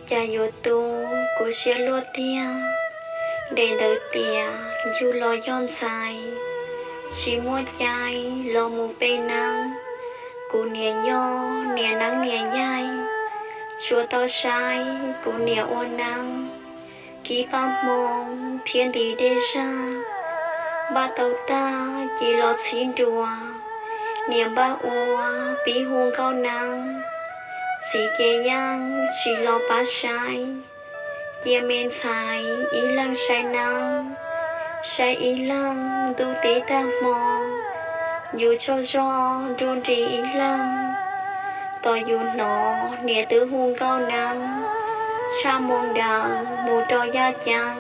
Cas yuav tu kuv siab luaj tiag, daim ntawv tias yug los yog ntxhais, tsis muaj cai los mus pe neeb. Kuv niam yog niam neeb niam yaig, tsuas tau saib kuv niam ua neeb, kib paj hmoo thiab nti dej zag. Npaj tau tag ces los txhib nruas, niam npaj ua pib hu nkauj neeb. Txiv ces yeej tsis los pab saib, cia me ntxhais ib leeg saib neeb, saib ib leeg ntuj teb tag hmo. Yus tsaug zog nruj nris ib leeg, tos yus hnov niam twb hu nkauj neeb, tshaj moo daws mus rau yaj ceeb,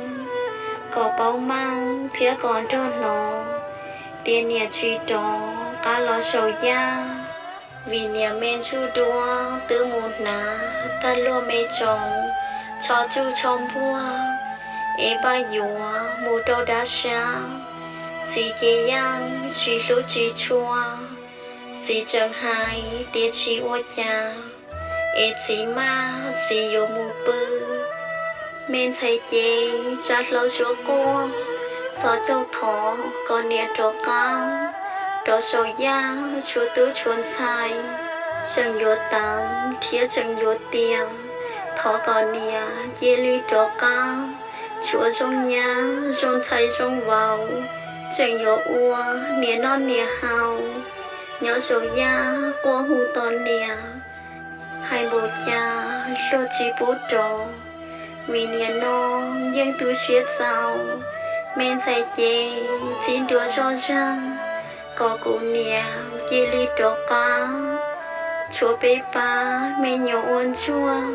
kom paub meej thiab kom nrog hnov, tias niam tsis rov qab los saum yaj. Vim niam me ntsuj duab twb mus hnav tag luag me tsoos, tsho tsuj tsho npuag, es npaj yuav mus rau dab sab. Txiv ces yeej tsis hlub tsis tshua, txiv tseem hais tias tsis ua cas, es txiv maj txiv yuav mus pw. Me ntxhais ces tsa hlau suab quaj, txhos caug thov kom niam rov qab, rov saum yaj tshuav tub tshuav ntxhais. Tseem yuav teev thiab tseem yuav tias, thov kom niam cia li rov qab, tshuav zoo nyab zoo ntxhais zoo vauv, tseem yuav ua niam noj niam haus. Nyob saum yaj quaj hu tos niam, hais npaum cas luag tsis pub rov, vim niam no yeej tu siab txaus. Me ntxhais ces txhib nruas zoj zeeg, kom kuv niam cia li rov qab. Tshuav peb pab me nyuam ua ntsuag,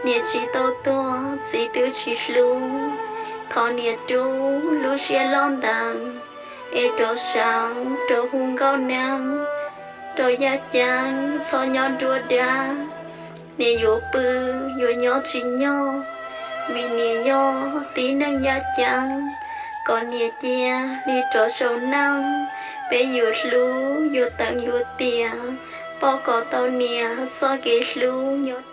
niam tsis tau tuag txiv twb tsis hlub. Thov niam rub lub siab loj ntees, es rov sawv rov hu nkauj neeb rau yaj ceeb txhob nyob nruab dab. Niam yuav pw yuav nyob tsis nyog, vim niam yog tib neeg yaj ceeb. Kom niam cia li rov saum neej, peb yuav hlub yuav teev yuav tiam, pauj kom tau niam txoj kev hlub nyob